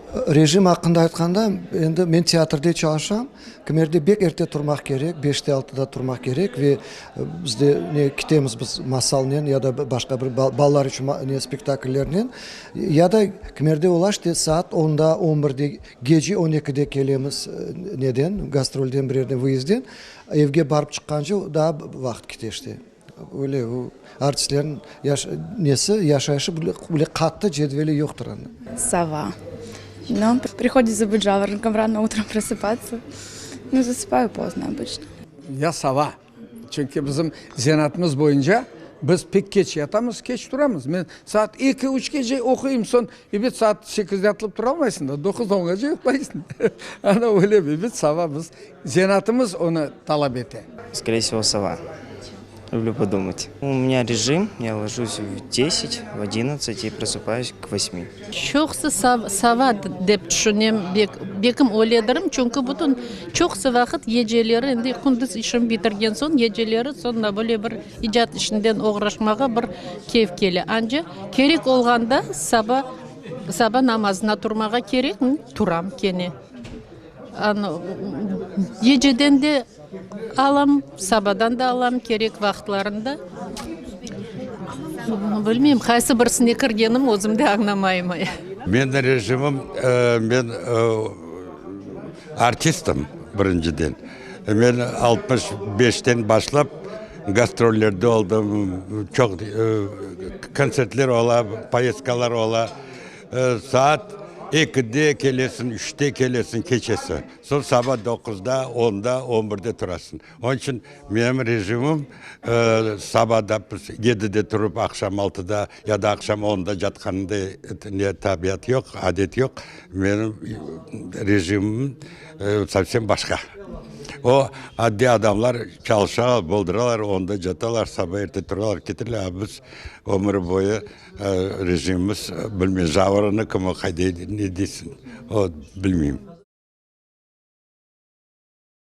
Rejim aqqında aytqanda, endi men teatrde çalışam, kimerde bek erte turmaq kerek, beşte, altıda turmaq kerek ve bizde ne ketemiz biz masalnen ya da başqa bir balalar içün ne spektakllernen, ya da kimerde ola işte saat onda, on birde, gece on ekide kelemiz neden, gastrolden, bir yerden, vıyezdden, evge barıp çıqqance daa vaqıt kete işte. Öyle o artistlerniñ yaş nesi, yaşayışı böyle qattı cedveli yoqtır anda. Sova. Но приходится быть жаворонком, рано утром просыпаться. Но засыпаю поздно обычно. Ya sova. Çünki bizim zenaatımız boyunca biz pek keç yatamız, keç turamız. Men saat eki, üçkece oquyım, soñ ebet saat sekizde atılıp turalmaysıñ da, doquz, onğace yuqlaysıñ. Ana öyle, ebet sova biz Zenaatımız onı talap ete. Skoreye vsego sova. Люблю подумать. U menya rejim, ya ложусь v deset, v odinnadtsat i prosıpayus k vosmi. Çoqusı sava dep tüşünem, bekim öyledirim, çünki bütün çoqusı vaqıt geceleri, endi kündüz işim bitirgen soñ, geceleri soñ böyle bir icat işinden oğraşmağa bir keyf kele. Anca kerek olğanda saba, saba namazına turmağa kerek, turam kene. Geceden de alam, sabadan da alam kerek vaqıtlarında. Bilmeyim, qaysı birisine kirgenim özüm de añlamayım. Menim rejimim, men artistim, birinciden. Men 65-ten başlap gastrollerde oldım, çoq kontsertler ola, poyezdkalar ola. Saat ekide kelesiñ, üçte kelesiñ keçesi. Soñ saba doquzda, onda, on birde turasıñ. Onıñ içün menim rejimim saba da yedide turıp, aqşam altıda ya da aqşam onda yatqanında ne tabiat yoq, adet yoq. Menim rejimim sovsem başqa. O, adiy adamlar çalışalar, bolduralar, onda yatalar, saba erte turalar, keteler, a biz ömür boyu Rejimimiz, bilmeyim, javoronnıkimi, qayda, ne deysiñ, o, bilmeyim.